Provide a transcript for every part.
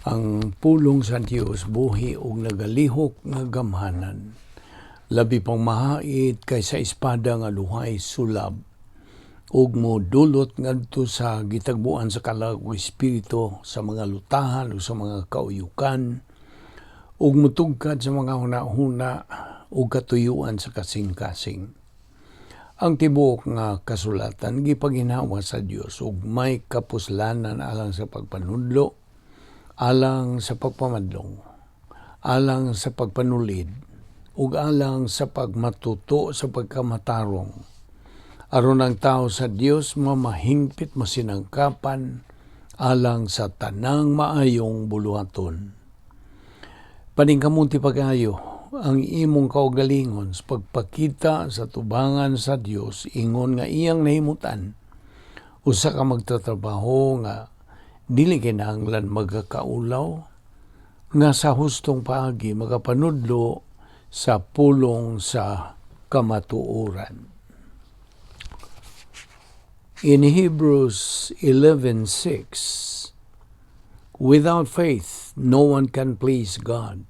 Ang pulong sa Dios buhi ug nagalihok nga gamhanan. Labi pang mahait kaysa espada nga duhay sulab ug modulot ngadto sa gitagbuan sa kalag ug espiritu, sa mga lutahan ug sa mga kauyukan, ug mutugkad sa mga hunahuna ug katuyuan sa kasing-kasing. Ang tibuok nga kasulatan gipaginhawa sa Dios ug may kapuslanan alang sa pagpanudlo, alang sa pagpamadlong, alang sa pagpanulid, ug alang sa pagmatuto sa pagkamatarong. Aron ang tao sa Dios mamahingpit, masinangkapan alang sa tanang maayong buluhaton. Paningkamuti pag-ayo ang imong kaugalingon sa pagpakita sa tubangan sa Dios ingon nga iyang nahimutan. Usa ka magtatrabaho nga dili kinahanglan magakaulaw, nga sa hustong paagi magapanudlo sa pulong sa kamatuoran. In Hebrews 11:6, "Without faith no one can please God.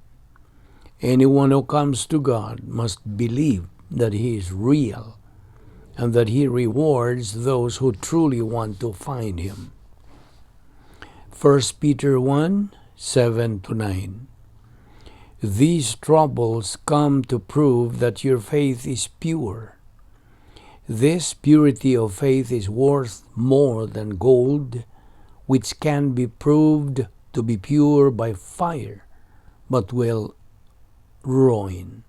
Anyone who comes to God must believe that He is real and that He rewards those who truly want to find Him." 1 Peter 1:7 to 9. "These troubles come to prove that your faith is pure. This purity of faith is worth more than gold, which can be proved to be pure by fire, but will ruin.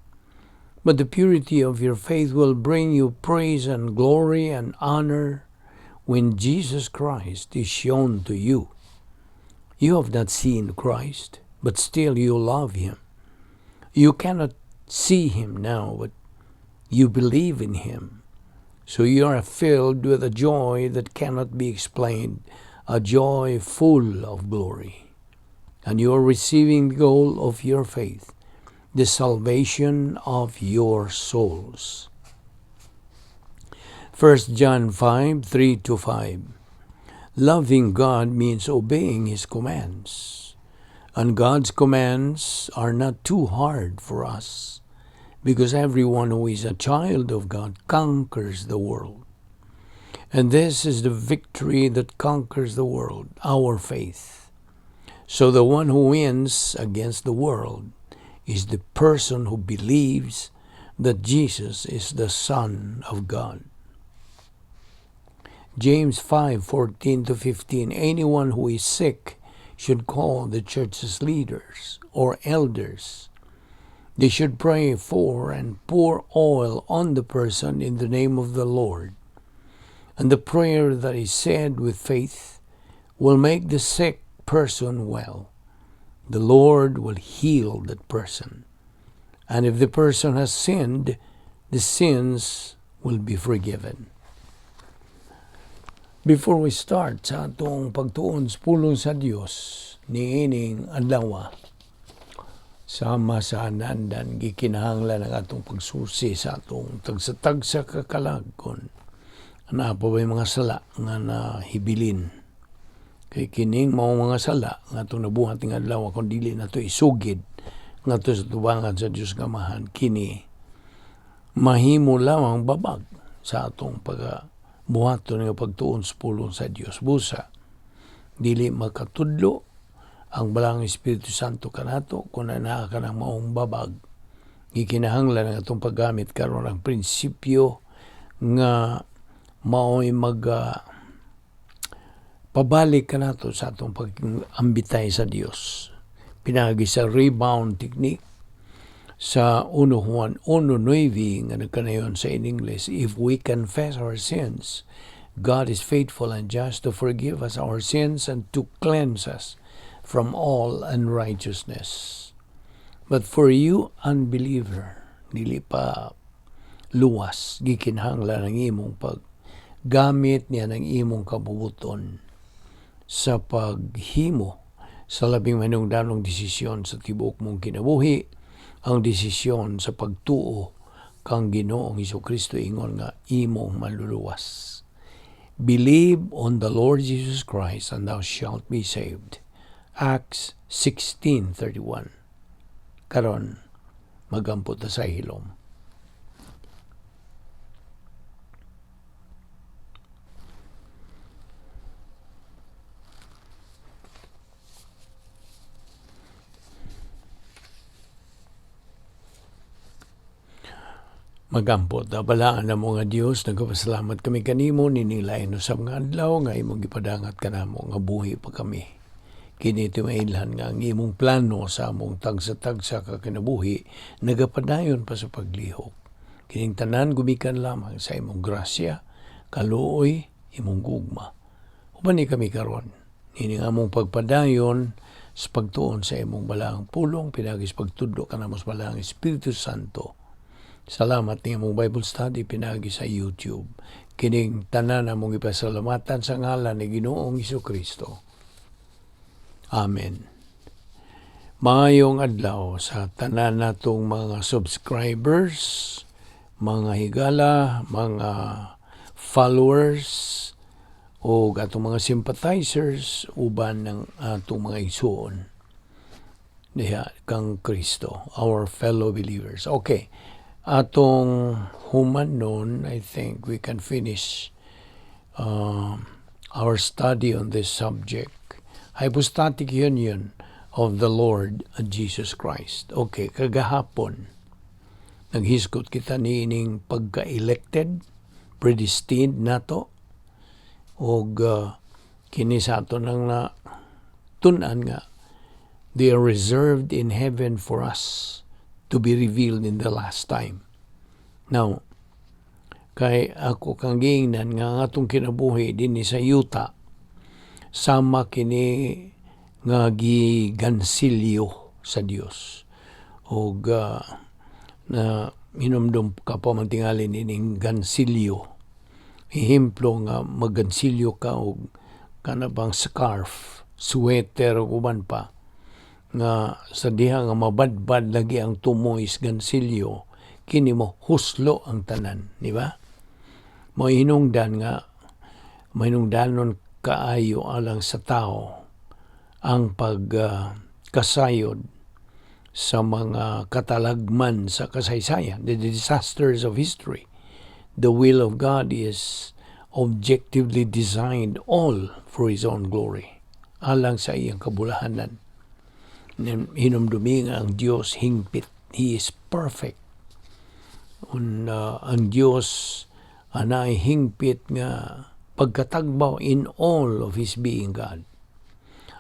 But the purity of your faith will bring you praise and glory and honor when Jesus Christ is shown to you. You have not seen Christ, but still you love Him. You cannot see Him now, but you believe in Him. So you are filled with a joy that cannot be explained, a joy full of glory. And you are receiving the goal of your faith, the salvation of your souls." 1 John 5:3 to 5. "Loving God means obeying His commands. And God's commands are not too hard for us, because everyone who is a child of God conquers the world. And this is the victory that conquers the world, our faith. So the one who wins against the world is the person who believes that Jesus is the Son of God." James 5:14 to 15. "Anyone who is sick should call the church's leaders or elders. They should pray for and pour oil on the person in the name of the Lord. And the prayer that is said with faith will make the sick person well. The Lord will heal that person. And if the person has sinned, the sins will be forgiven." Before we start sa atong pagtuon sa pulong sa Dios niining adlaw, sama sa anandan, gikinahanglan ang atong pagsusi sa atong tagsa-tagsa ka kalag kung naa pa ba'y mga sala nga nahibilin. Kay kining mao mga sala nga atong nabuhat ning adlaw, kung dili nato isugid ngadto sa tubangan sa Dios Amahan, kini mahimo lamang babag sa atong pag buhaton nga pagtuon sa pulong sa Dios. Busa dili makatudlo ang Balaang Espiritu Santo kanato kung naa ka ng maong babag. Gikinahanglan ang atong paggamit karon ang prinsipyo nga mao'y mag pabalik kanato sa atong pag-ambitay sa Dios. Pinaagi sa rebound technique sa 1 Juan 1:9 nga nagkanayon sa in English, "If we confess our sins, God is faithful and just to forgive us our sins and to cleanse us from all unrighteousness." But for you, unbeliever, dili pa luwas, gikinahanglan ang imong paggamit niya ng imong kabubuton sa paghimo sa labing manungdanong desisyon sa tibuok mong kinabuhi, ang desisyon sa pagtuo kang Ginoong Kristo ingon nga imong manluluwas. Believe on the Lord Jesus Christ and thou shalt be saved. Acts 16:31. Karon magampo ta sa hilom. Magampo ta. Balaan na mo nga Dios, nagpasalamat kami kanimo nining lain usab nga adlaw nga imong gipadangat kanamo nga buhi pa kami. Kini timailhan nga ang imong plano sa among tagsa-tagsa ka kinabuhi nagapadayon pa sa paglihok. Kining tanan gumikan lamang sa imong grasya, kaluoy, imong gugma. Uban ni kami karon nining among pagpadayon sa pagtuon sa imong balaang pulong, pinaagi sa pagtudlo kanamo sa balaang Espiritu Santo. Salamat ni among Bible study pinaagi sa YouTube. Kining tanan among ipasalamatan sa ngalan ni Ginoong Hesukristo. Amen. Maayong adlaw sa tanan natong mga subscribers, mga higala, mga followers, o atong mga sympathizers uban ng atong mga igsuon diha kang Kristo, our fellow believers. Okay. Atong human nun, I think we can finish our study on this subject. Hypostatic union of the Lord Jesus Christ. Okay, kagahapon, naghisgot kita niining pagka-elected, predestined nato, og kini sa ato nang na tun-an nga they are reserved in heaven for us to be revealed in the last time. Now, kay ako kang giingnan nga ang atong kinabuhi dinhi sa yuta, sama kini nga gigansilyo sa Dios. Og na hinumdum ka pa man tingali nining gansilyo. Ehemplo nga maggansilyo ka og kana bang scarf, sweater ug uban pa, nga sa diha nga mabadbad lagi ang tumoy sa gansilyo, kini mo huslo ang tanan, di ba? Mahinungdan nga mahinungdanon kaayo alang sa tao ang pagkasayod sa mga katalagman sa kasaysayan, the disasters of history. The will of God is objectively designed all for His own glory, alang sa iyang kabulahanan. Hinumdumi nga ang Dios hingpit. He is perfect. Ang Dios anay hingpit nga pagkatagbaw in all of His being God.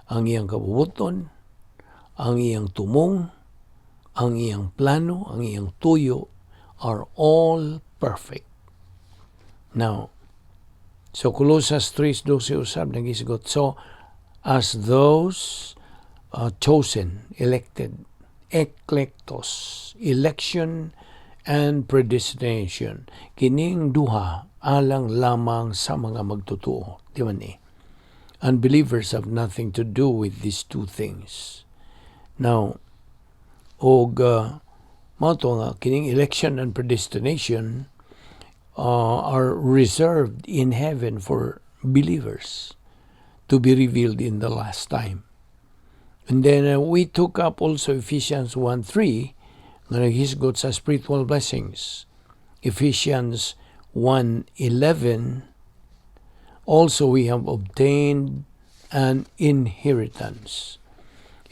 Ang iyang kabubuton, ang iyang tumong, ang iyang plano, ang iyang tuyo are all perfect. Now, so Colosas 3:12 usab nagisgot. So, as those chosen, elected, eklektos, election and predestination, kining duha alang lamang sa mga magtotoo. Di ba ni? Unbelievers have nothing to do with these two things. Now, og mao to nga kining election and predestination are reserved in heaven for believers to be revealed in the last time. And then we took up also Ephesians 1:3 nga naghisgot sa spiritual blessings. Ephesians 1:11, also we have obtained an inheritance.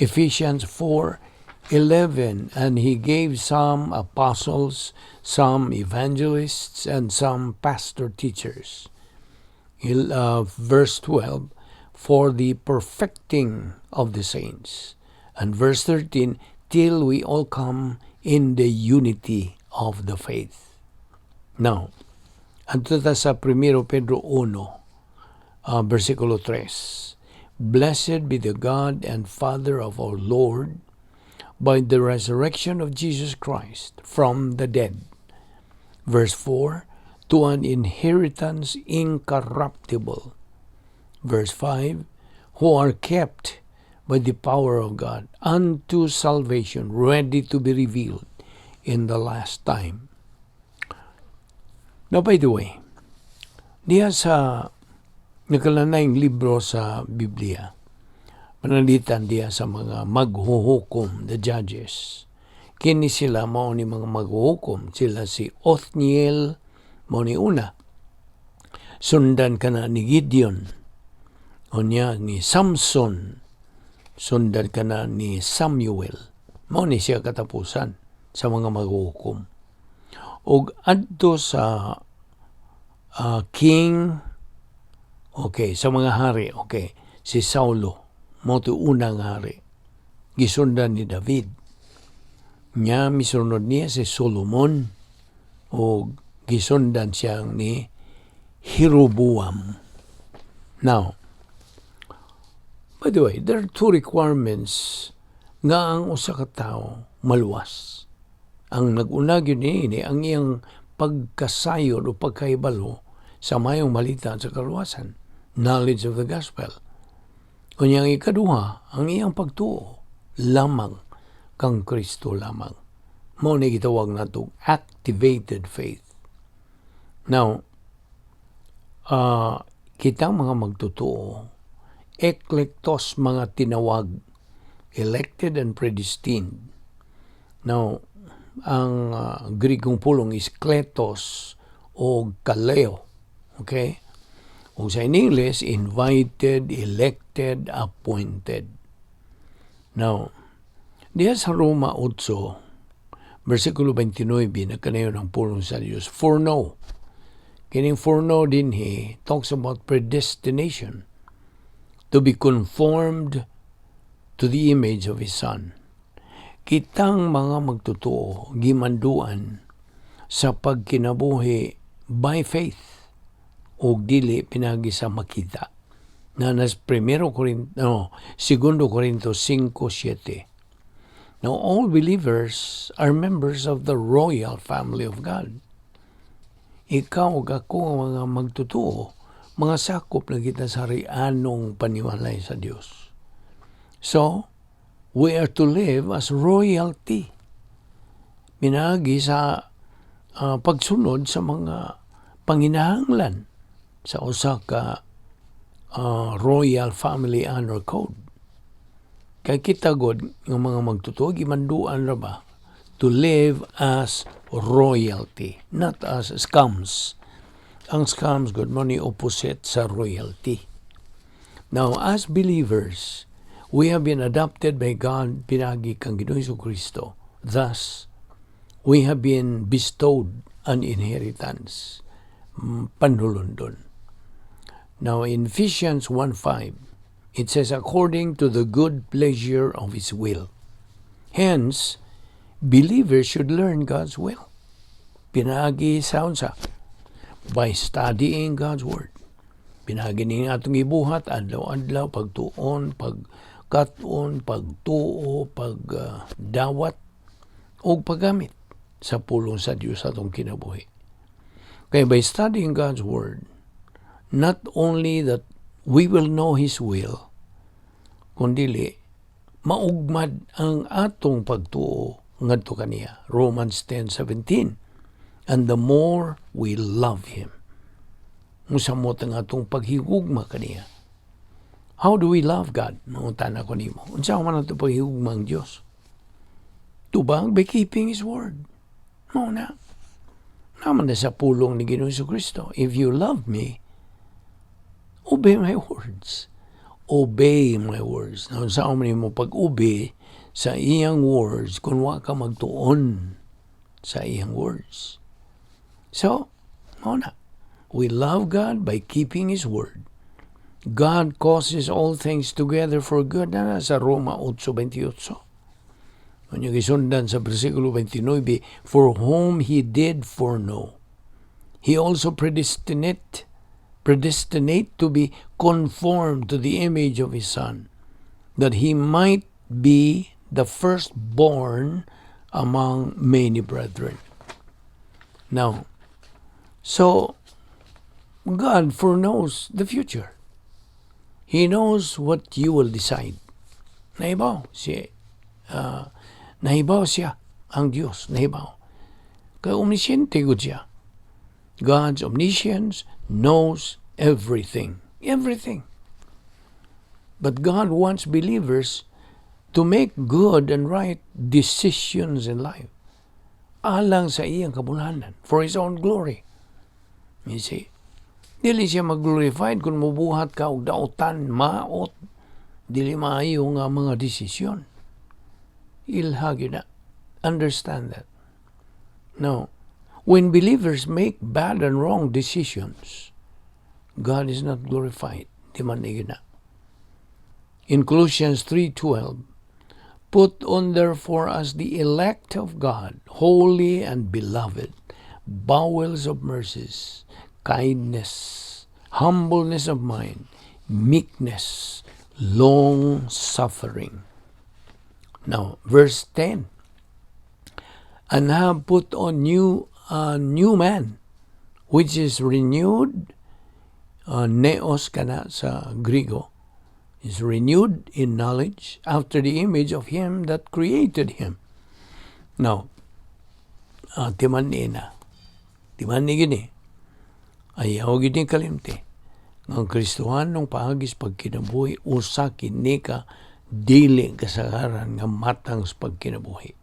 Ephesians 4:11, and He gave some apostles, some evangelists, and some pastor teachers. Verse 12, for the perfecting of the saints. And verse 13, till we all come in the unity of the faith. Now, adto ta sa 1 Pedro 1, versikulo 3. Blessed be the God and Father of our Lord, by the resurrection of Jesus Christ from the dead. Verse 4, to an inheritance incorruptible. Verse 5, who are kept by the power of God unto salvation, ready to be revealed in the last time. Now, by the way, diha sa nakalanayng libro sa Biblia, Pananglitan diya sa mga maghuhukom, the judges. Kini sila mao ni mga maghuhukom. Sila si Othniel, mao ni una. Sundan kana ni Gideon. Unya ni Samson. Sundan kana ni Samuel. Mao ni siya katapusan sa mga maghuhukom. Og adto sa king, okay, sa mga hari, okay, si Saulo, mao to unang hari. Gisundan ni David. Nya misunod niya si Solomon o gisundan siya ni Jeroboam. Now, by the way, there are two requirements nga ang usa ka tawo maluwas. Ang nag-una gyud niini ang iyang pagkasayod o pagkahibalo sa mayong balita sa kaluwasan, knowledge of the gospel. Unya ang ikaduha, ang iyang pagtuo lamang kang Kristo lamang. Mao ni gitawag nato activated faith. Now, kitang mga magtotoo, eklektos, mga tinawag, elected and predestined. Now, ang Grigong pulong is kletos o kaleo. Okay? Kung sa in English, invited, elected, appointed. Now, diya sa Roma 8, versikulo 29, nagkanayon ang pulong sa Diyos, foreknow. Kining foreknow dinhi talks about predestination to be conformed to the image of His Son. Kitang mga magtotoo gimanduan sa pagkinabuhi by faith ug dili pinagi sa makita. Na nas primero Corinto, no, segundo Corinto 5:7. Now, all believers are members of the royal family of God. Ikaw ug ako nga mga magtotoo, mga sakop na kita sa harianong panimalay sa Dios. So, we are to live as royalty. Pinaagi sa pagsunod sa mga panginahanglan sa usa ka royal family honor code. Kay kita god nga mga magtotoo, gimanduan ra ba to live as royalty, not as scums. Ang scums god mao ni opposite sa royalty. Now, as believers, we have been adopted by God pinagi kang Ginoong Kristo. Thus, we have been bestowed an inheritance. Panulundon. Now, in Ephesians 1:5, it says, "According to the good pleasure of His will." Hence, believers should learn God's will. Pinaagi sa unsa? By studying God's Word. Pinaagi ni atong ibuhat, adlaw-adlaw, pagtuon, pagkat-on, pagtuo, pagdawat, o paggamit sa pulong sa Dios sa atong kinabuhi. Kaya by studying God's Word, not only that we will know His will, kundili maugmad ang atong pagtuo ngadto kaniya. Romans 10:17. And the more we love Him, musamot ang atong paghigugma kaniya. How do we love God? Mangutana ko nimo. Unsa man ato paghigugma ang Dios? Tubang by keeping His word. Mao na. Naman na sa pulong ni Ginoong Kristo. "If you love me, obey my words." Obey my words. Now, unsa man mo pag-obey sa iyang words kung wa ka magtuon sa iyang words? So, mao na. We love God by keeping His word. God causes all things together for good na sa Roma 8:28. Unya gisundan sa versikulo 29, "For whom He did foreknow, He also predestinate to be conformed to the image of His Son, that He might be the firstborn among many brethren." Now, so God foreknows the future. He knows what you will decide. Nahibaw siya ang Dios, nahibaw. Kay omnisciente gud siya. God's omniscience knows everything. Everything. But God wants believers to make good and right decisions in life. Alang sa iyang kabulhanan, for His own glory. You see? Dili siya mag-glorified kung mubuhat ka og dautan, maot, dili maayo nga mga desisyon. Ilha gyud na. Understand that. No. When believers make bad and wrong decisions, God is not glorified. Di man ni na. In Colossians 3:12, "Put on therefore as the elect of God, holy and beloved, bowels of mercies, kindness, humbleness of mind, meekness, long suffering." Now, verse 10. "And have put on new a new man, which is renewed," neos kana sa Grigo, "is renewed in knowledge after the image of him that created him." Now, timan ni na. Timan ni gini. Ayaw gini kalimti. Ang Kristohanong paagis pagkinabuhi, usa kini ka dili kasagaran nga matang sa pagkinabuhi.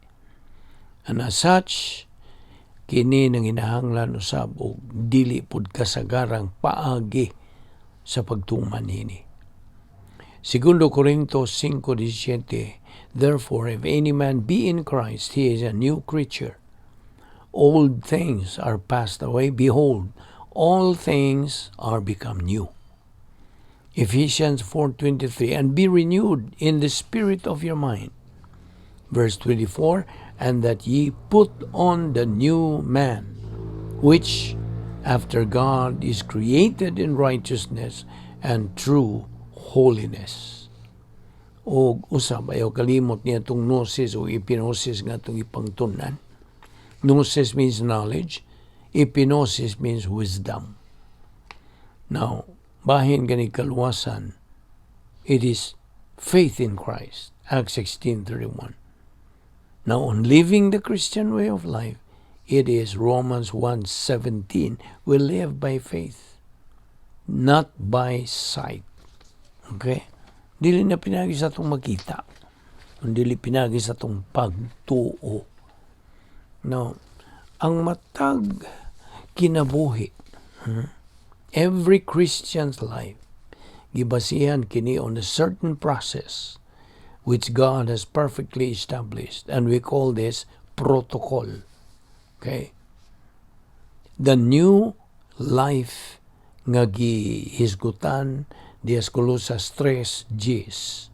And as such, kini nanginahanglan usab og dili pud kasagarang paagi sa pagtuman nini. Segundo Corinto 5:17, "Therefore, if any man be in Christ, he is a new creature. Old things are passed away. Behold, all things are become new." Ephesians 4:23, "And be renewed in the spirit of your mind." Verse 24, "And that ye put on the new man, which after God is created in righteousness and true holiness." O usab, ayaw kalimot niya itong gnosis o epignosis nga itong ipangtunan. Gnosis means knowledge. Epignosis means wisdom. Now, bahin gani kaluwasan, it is faith in Christ. Acts 16:31. Now, on living the Christian way of life, it is Romans 1:17. We live by faith, not by sight. Okay? Dili na pinagi sa atong makita. Dili pinagi sa atong pagtuo. No, ang matag kinabuhi, every Christian's life, gibasihan kini on a certain process which God has perfectly established, and we call this protocol. Okay? The new life nga gihisgutan diha sa Colosas 3 Gs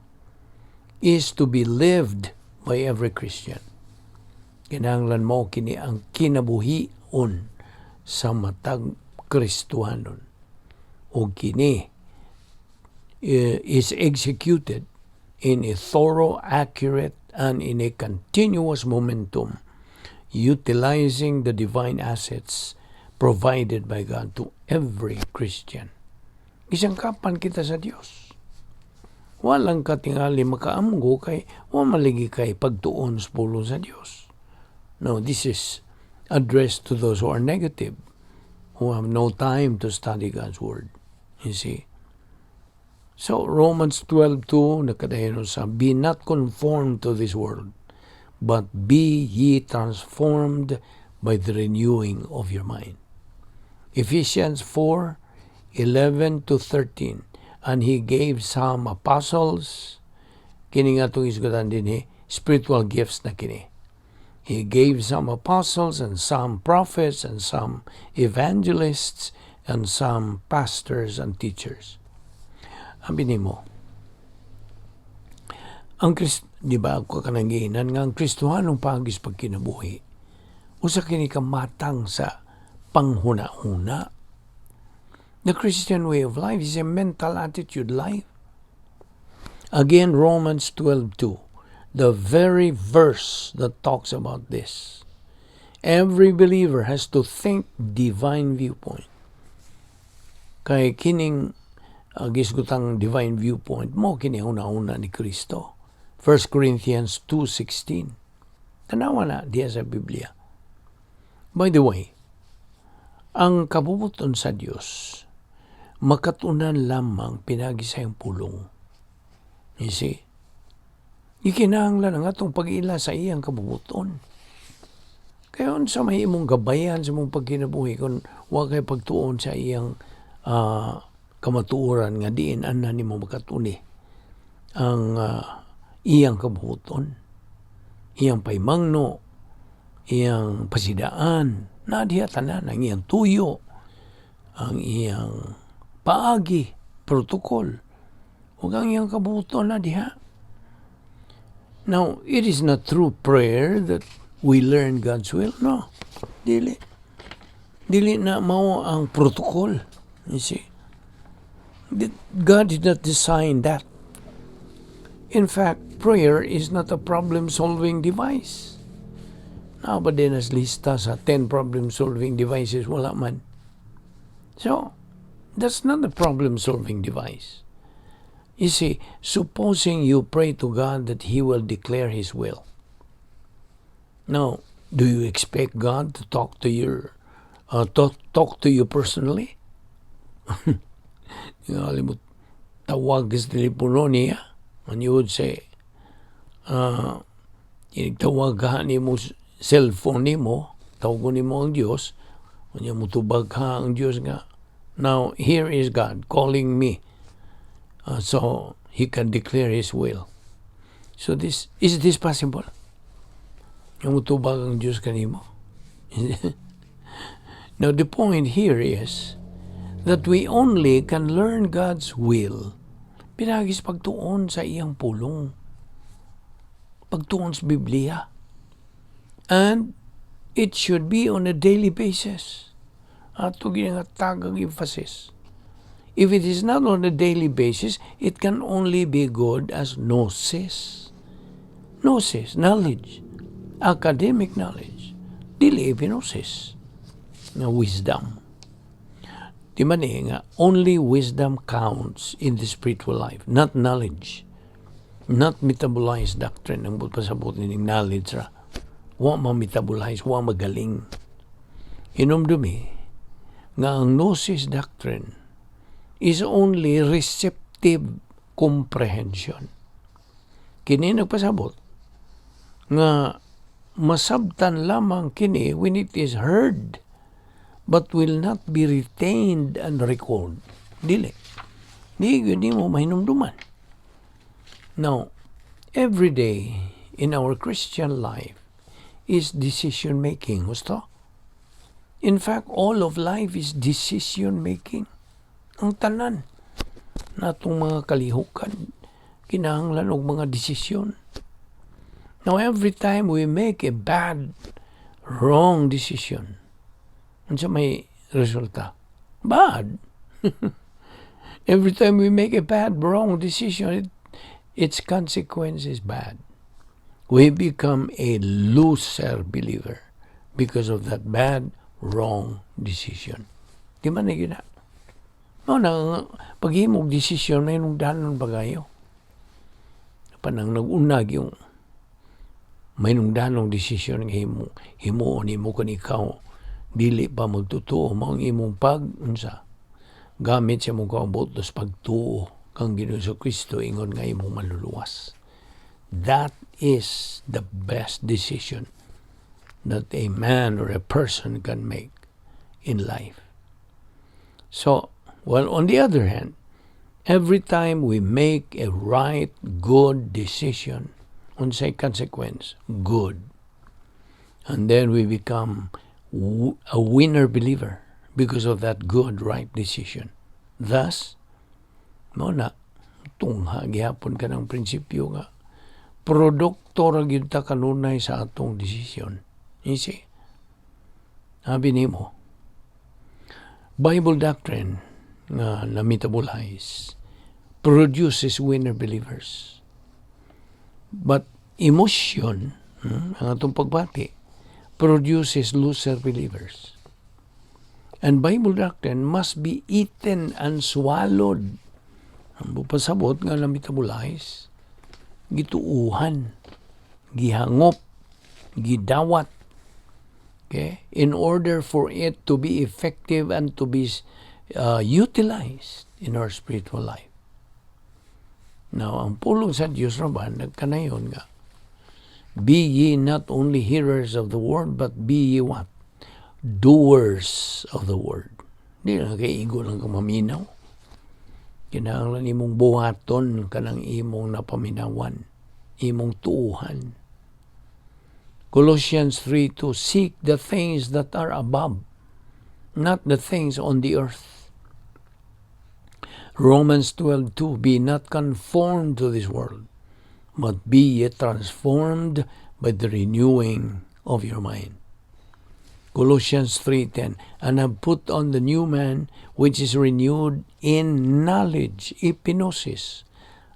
is to be lived by every Christian. Kinahanglan mo kini ang kinabuhion sa matag Kristohanon. O kini is executed in a thorough, accurate, and in a continuous momentum, utilizing the divine assets provided by God to every Christian. Gisangkapan kita sa Dios. Walang katingali makaamgo kay wa maligi kay pagtuon sa pulong sa Dios. No, this is addressed to those who are negative, who have no time to study God's Word. You see? So, Romans 12:2, nakadayon sa, "Be not conformed to this world, but be ye transformed by the renewing of your mind." Ephesians 4:11 to 13, "And he gave some apostles," kini nga itong isgutan din eh, spiritual gifts na kini. "He gave some apostles and some prophets and some evangelists and some pastors and teachers." Abi nimo, ang Christ, di ba ako kanang giinan nga ang Kristohanong paagis pagkinabuhi, usa kini ka matang sa panghuna-huna. The Christian way of life is a mental attitude life. Again, Romans 12:2, the very verse that talks about this. Every believer has to think divine viewpoint. Kay kining gisgutang divine viewpoint mo kini una-una ni Kristo. 1 Corinthians 2:16. Tanawa na diya sa Biblia. By the way, ang kabubuton sa Dios makatunan lamang pinagi sa iyang pulong. You see? Gikinahanglan ang atong pag-ila sa iyang kabubut-on. Kaya unsa may imong gabayan sa imong pagkinabuhi kung wa kay pagtuon sa iyang kamatuoran nga diin ana nimo makatuni ang iyang kabuoton, iyang paimangno, iyang pasidaan, na diha tanan ang iyang tuyo, ang iyang paagi, protocol, ug ang iyang kabuoton na diha. Now, it is not through prayer that we learn God's will. No. Dili. Dili na mao ang protocol. You see? God did not design that. In fact, prayer is not a problem-solving device. Naa ba din as lista sa 10 problem-solving devices? Wala man. So, that's not a problem-solving device. You see, supposing you pray to God that He will declare His will. Now, do you expect God to talk to you personally? Mo tawag sa telepono niya and you would say, tawag ka nimo cellphone nimo, tawagon nimo ang Dios, unya mutubag ka ang Dios nga, "Now, here is God calling me so He can declare His will." So this, is this possible? Yung mutubag ang Dios kanimo? Now, the point here is that we only can learn God's will pinaagi sa pagtuon sa iyang pulong. Pagtuon sa Biblia. And it should be on a daily basis. Ato nga tagang emphasis. If it is not on a daily basis, it can only be good as gnosis. Gnosis, knowledge, academic knowledge. Dili epignosis, nga wisdom. Di man eh, nga only wisdom counts in the spiritual life, not knowledge. Not metabolized doctrine ang pasabot nining knowledge ra. Wa ma-metabolize, wa magaling. Hinumdumi nga ang gnosis doctrine is only receptive comprehension. Kini nagpasabot nga masabtan lamang kini when it is heard but will not be retained and recalled. Dili. Di gyud nimo mahinumduman. Now, every day in our Christian life is decision making. Gusto? In fact, all of life is decision making. Ang tanan natong mga kalihukan kinahanglan og mga desisyon. Now, every time we make a bad, wrong decision, unsa may resulta? Bad. Every time we make a bad, wrong decision, its consequence is bad. We become a loser believer because of that bad, wrong decision. Di man na gina. Mao na, paghimog desisyon, may nungdanon pagayo. Panang nag-unag yung may nungdanong desisyon nga himo, himuon nimo kun ikaw dili pa magtutuo, mao ang imong pag unsa gamit sa imong kaubutos pagtuo kang Ginoong Kristo ingon nga imong manluluwas. That is the best decision that a man or a person can make in life. So, well, on the other hand, every time we make a right, good decision, unsay consequence? Good. And then we become a winner believer because of that good, right decision. Thus, mao na, tungha gihapon ka ng prinsipyo nga produkto ra gyud ta kanunay sa atong desisyon. You see? Sabi nimo, Bible doctrine nga na-metabolize produces winner believers. But emotion, ang atong pagbati, produces loser believers. And Bible doctrine must be eaten and swallowed. Ang pasabot nga na-metabolize, gituuhan, gihangop, gidawat, okay? In order for it to be effective and to be utilized in our spiritual life. Now, ang pulong sa Dios ra ba nagkanayon nga, "Be ye not only hearers of the word, but be ye" what? "Doers of the word." Di lang kay igo lang ka maminaw. Kinahanglan imong buhaton kanang imong napaminawan, imong tuuhan. Colossians 3:2, "Seek the things that are above, not the things on the earth." Romans 12:2, "Be not conformed to this world, but be ye transformed by the renewing of your mind." Colossians 3:10, "And have put on the new man, which is renewed in knowledge," epignosis,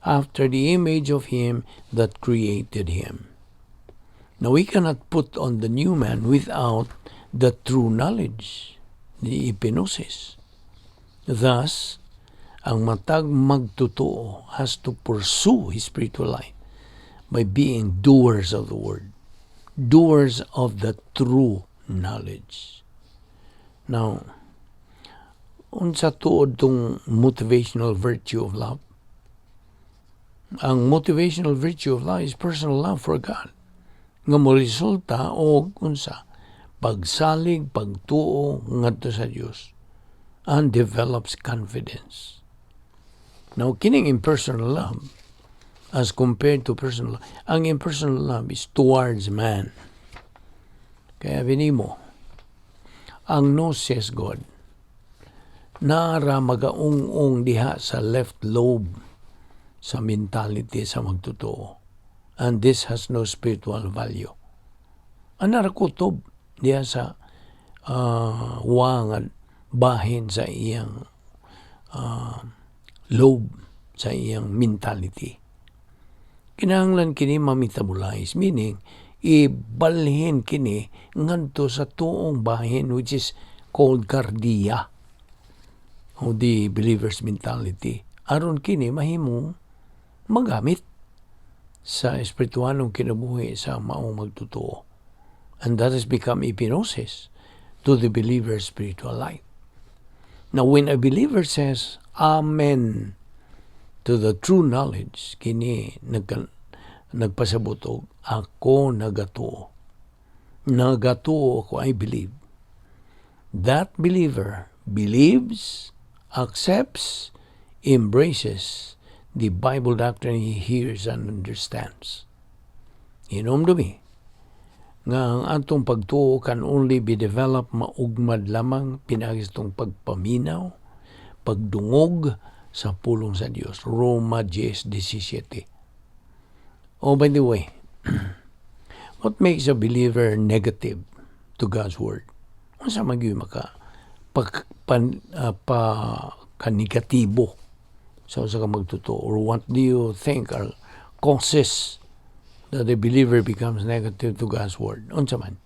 "after the image of him that created him." Now, we cannot put on the new man without the true knowledge, the epignosis. Thus, ang matag magtotoo has to pursue his spiritual life by being doers of the word, doers of the true knowledge. Now, unsa tuod tong motivational virtue of love? Ang motivational virtue of love is personal love for God nga mo resulta og unsa? Pagsalig, pagtuo ngadto sa Dios and develops confidence. Now, kining impersonal love as compared to personal love, ang impersonal love is towards man. Kaya binimo, ang gnosis gud, nara magaung-ung diha sa left lobe sa mentality sa magtotoo. And this has no spiritual value. Anara kutob diha sa wa nga bahin sa iyang lobe, sa iyang mentality. Kinahanglan kini ma-metabolize, meaning ibalhin kini ngadto sa tuong bahin, which is called kardia o the believer's mentality, aron kini mahimong magamit sa espiritualong kinabuhi sa maong magtotoo, and that has become epignosis to the believer's spiritual life. Now, when a believer says "amen" to the true knowledge, kini nagpasabot og ako nagatuo. Nagatuo ako, I believe. That believer believes, accepts, embraces the Bible doctrine he hears and understands. Hinumdumi nga ang atong pagtuo can only be developed, maugmad lamang pinaagi sa atong pagpaminaw, pagdungog sa pulong sa Dios. Roma 10:17. Oh, by the way, what makes a believer negative to God's word? Unsa man gyud maka pag, pan, pa kanegatibo sa usa ka magtotoo? Or what do you think are causes that the believer becomes negative to God's word? Unsa man?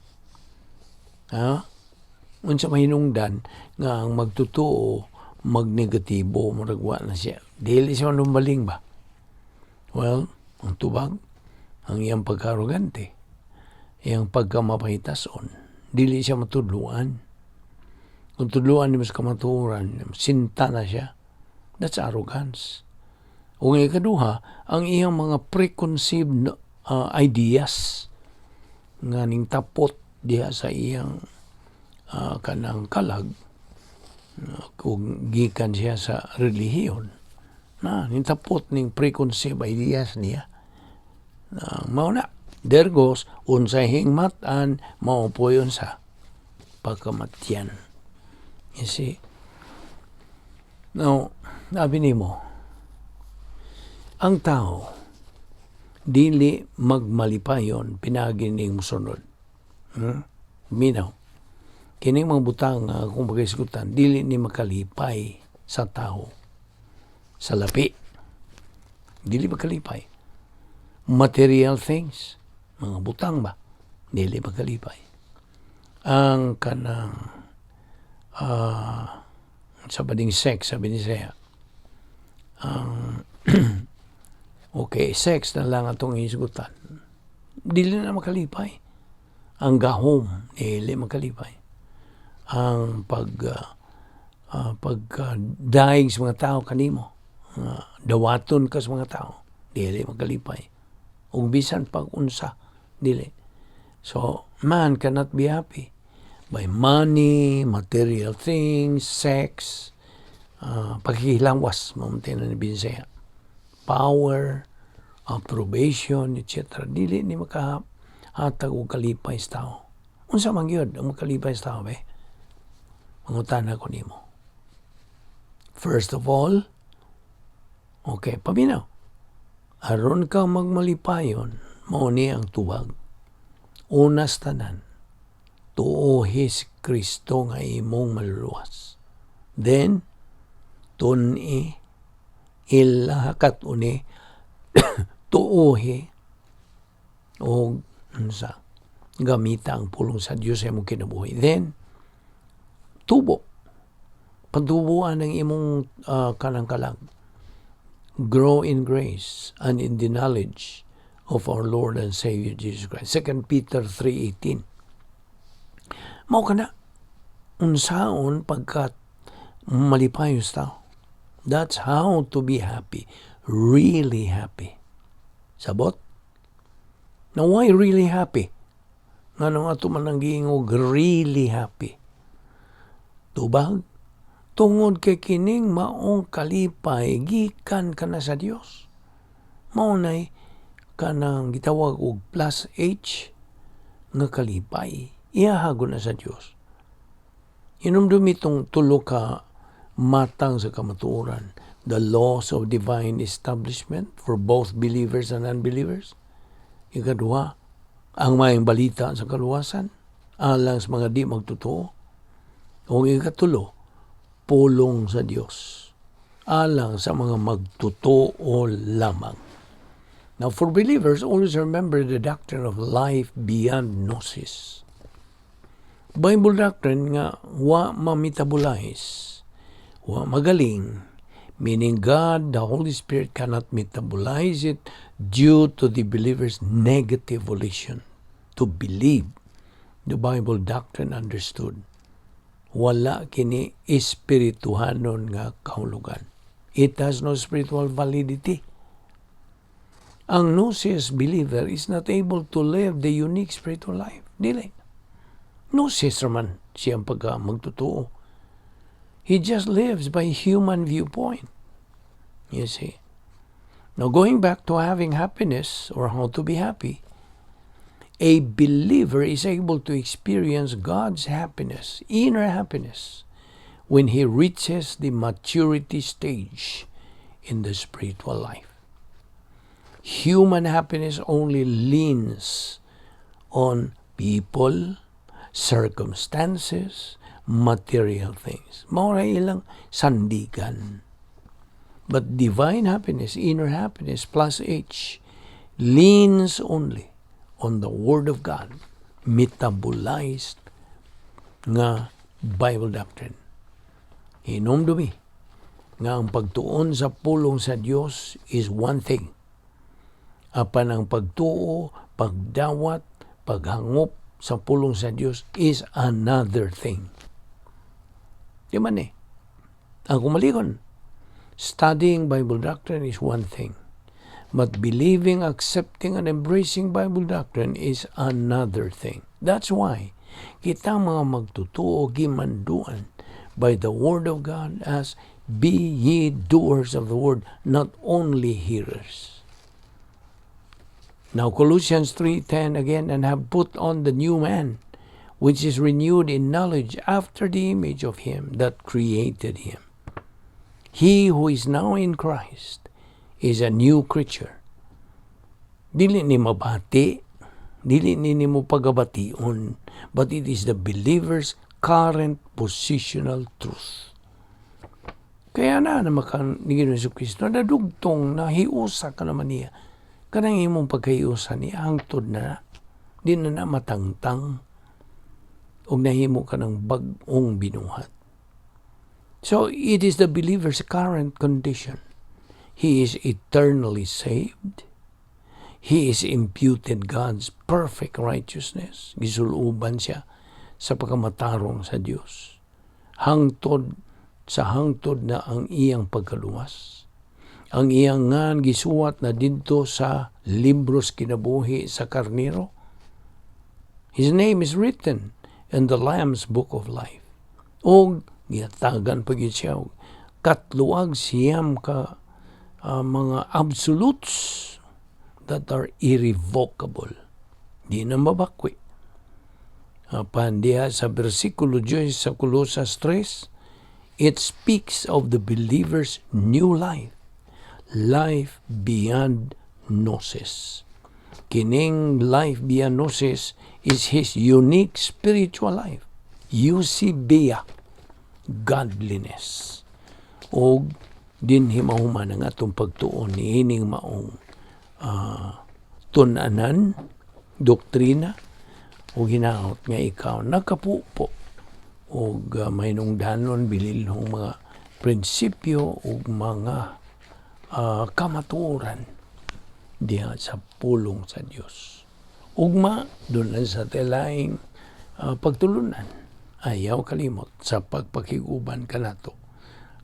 Ha? Unsa mahinungdan nga ang magtotoo magnegatibo, murag wa na siya? Dili siya manumbalik ba? Well, ang tubag, ang iyang pagka-arrogante, iyang pagkamapahitason, dili siya matudluan. Kung tudluan nimo sa kamatuoran, sinta na siya. That's arrogance. Ug ang ikaduha, ang iyang mga preconceived ideas nga ning tapot diha sa iyang kanang kalag kung gikan siya sa relihiyon na nintapot ning preconceived ideas niya na mao na, there goes, unsay hingmatan mao po yun sa pagkamatyan, you see. Now, sabi nimo, ang tao dili magmalipayon pinaagi ning musunod. Minaw. Kining mga butang nga akong pagahisgutan, dili ni makalipay sa tao. Sa lapi. Dili makalipay. Material things, mga butang ba, dili makalipay. Ang kanang sa bading sex, sabi ni siya, ang okay, sex na lang atong hisgutan. Dili na makalipay. Ang gahom, dili makalipay. Ang pag daig sa mga tao kanimo, dawaton ka sa mga tao. Dili makalipay. Ug bisan pag unsa, dili. So, man cannot be happy by money, material things, sex, paghihilawas, mamatay na ni Binsaya. Power, approbation, etc. Dili ni makahatag og kalipay sa tao. Unsa man gyud ang makalipay sa tao, be? Mangutana ko nimo. First of all, okay, paminaw. Aron ka magmalipayon, mao ni ang tubag. Una sa tanan, tuohi si Kristo nga imong maluluwas. Then, tun-i, ila kat-uni, tuohi, o unsa, gamita ang pulong sa Dios sa imong kinabuhi. Then, tubo. Patubuan ang imong kanang kalag. Grow in grace and in the knowledge of our Lord and Savior Jesus Christ. 2 Peter 3:18. Mao kana unsaon pagkat malipayos tao. That's how to be happy. Really happy. Sabot? Now, why really happy? Ngano ato man ang giingog really happy? Tubag? Tungod kay kining maong kalipay gikan kana sa Dios. Mao nay kanang gitawag og plus H nga kalipay. Iyahago na sa Dios. Hinumdumi itong tulo ka matang sa kamatuoran. The laws of divine establishment for both believers and unbelievers. Ikaduha, ang maayong balita sa kaluwasan alang sa mga di magtotoo. O ikatulo, pulong sa Dios alang sa mga magtotoo lamang. Now, for believers, always remember the doctrine of life beyond gnosis. Bible doctrine nga wa ma-metabolize, wa magaling, meaning God, the Holy Spirit, cannot metabolize it due to the believer's negative volition to believe the Bible doctrine understood. Wala kini espirituhanon nga kahulugan. It has no spiritual validity. Ang gnosis believer is not able to live the unique spiritual life. Dili. Gnosis raman siyang pagka magtotoo. He just lives by human viewpoint. You see. Now, going back to having happiness or how to be happy, a believer is able to experience God's happiness, inner happiness, when he reaches the maturity stage in the spiritual life. Human happiness only leans on people, circumstances, material things. Mao ra ilang sandigan. But divine happiness, inner happiness, plus H, leans only on the Word of God, metabolized nga Bible doctrine. Hinumdumi nga ang pagtuon sa pulong sa Dios is one thing. Apan ang pagtuo, pagdawat, paghangop sa pulong sa Dios is another thing. Di man eh. Ang kumalikon, studying Bible doctrine is one thing. But believing, accepting, and embracing Bible doctrine is another thing. That's why kita mga magtotoo gimanduan by the Word of God as "Be ye doers of the word, not only hearers." Now Colossians 3:10 again, "And have put on the new man, which is renewed in knowledge after the image of him that created him." He who is now in Christ is a new creature. Dili ni mabati, dili ni nimo pagabation, but it is the believer's current positional truth. Kaya na na maka ni Ginoong Kristo, nadugtong na hiusa ka naman niya. Kanang imong pagkahiusa niya, hangtod na, di na na matangtang, ug nahimo ka ng bag-ong binuhat. So it is the believer's current condition. He is eternally saved. He is imputed God's perfect righteousness. Gisuluban siya sa pagkamatarong sa Dios. Hangtod sa hangtod na ang iyang pagkaluwas. Ang iyang ngan gisuwat na didto sa libros kinabuhi sa Karnero. His name is written in the Lamb's Book of Life. Og gihatagan pa gyud siya og 309 ka mga absolutes that are irrevocable. Di na mabakwi. Apan diha sa bersikulo 10 sa Colosas 3, it speaks of the believer's new life, life beyond gnosis. Kining life beyond gnosis is his unique spiritual life. Eusebeia, godliness. Og dinhi mahuman ang atong pagtuon niining maong tun-anan, doktrina, o hinaot nga ikaw nakapupo og mahinungdanon bililhong mga prinsipyo ug mga kamatuoran diha sa pulong sa Dios. Ugma duna sa laing pagtulunan. Ayaw kalimot sa pagpakig-uban kanato.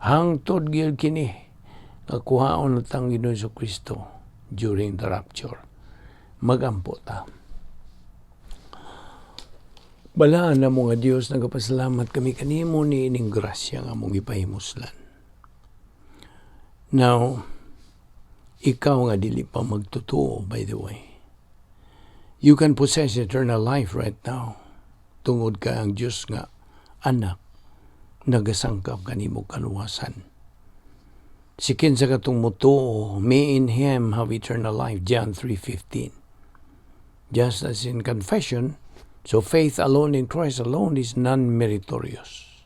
Hangtod gyud kini nga kuhaon natang Ginoong Kristo during the rapture. Magampo ta. Balaan na mo nga Dios, nagapasalamat kami kanimo ni ining grasya nga among gipahimuslan. Now, ikaw nga dili pa magtotoo, by the way. You can possess eternal life right now. Tungod kay ang Dios nga anak nagasangkap kanimo kaluwasan. Si kinsa katong mutuo, may in him have eternal life, John 3:15. Just as in confession, so faith alone in Christ alone is non-meritorious.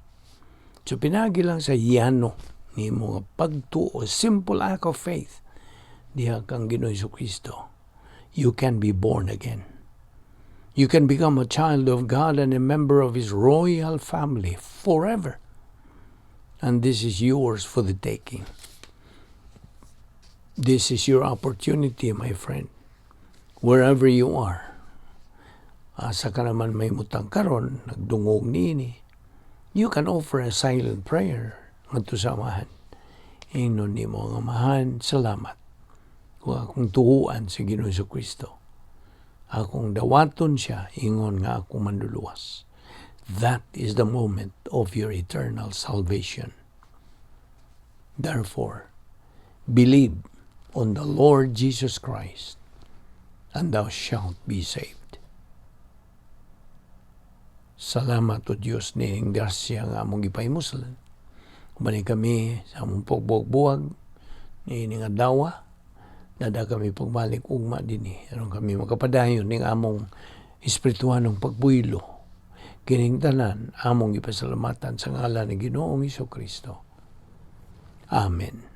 So pinagi lang sa yano nimo nga pagtuo, simple act of faith, diha kang Ginoong Kristo, you can be born again. You can become a child of God and a member of His royal family forever. And this is yours for the taking. This is your opportunity, my friend. Wherever you are. Asa ka naman mahimutang karon, nagdungog niini. You can offer a silent prayer ngadto sa Amahan. Ingnon nimo ang Amahan, salamat. Kung akong tuuan sa Ginoong Kristo. Akong dawaton siya, ingon nga akong manluluwas. That is the moment of your eternal salvation. Therefore, believe on the Lord Jesus Christ, and thou shalt be saved. Salamat o Diyos ni grasya nga among gipahimuslan. Ubani kami sa among pagbuwag-buwag ni nga adlaw, dada kami pagbalik ugma dinhi aron kami makapadayon ning among espirituhanong pagbuylo. Kining tanan among gipasalamatan sa ngalan ni Ginoong Kristo. Amen.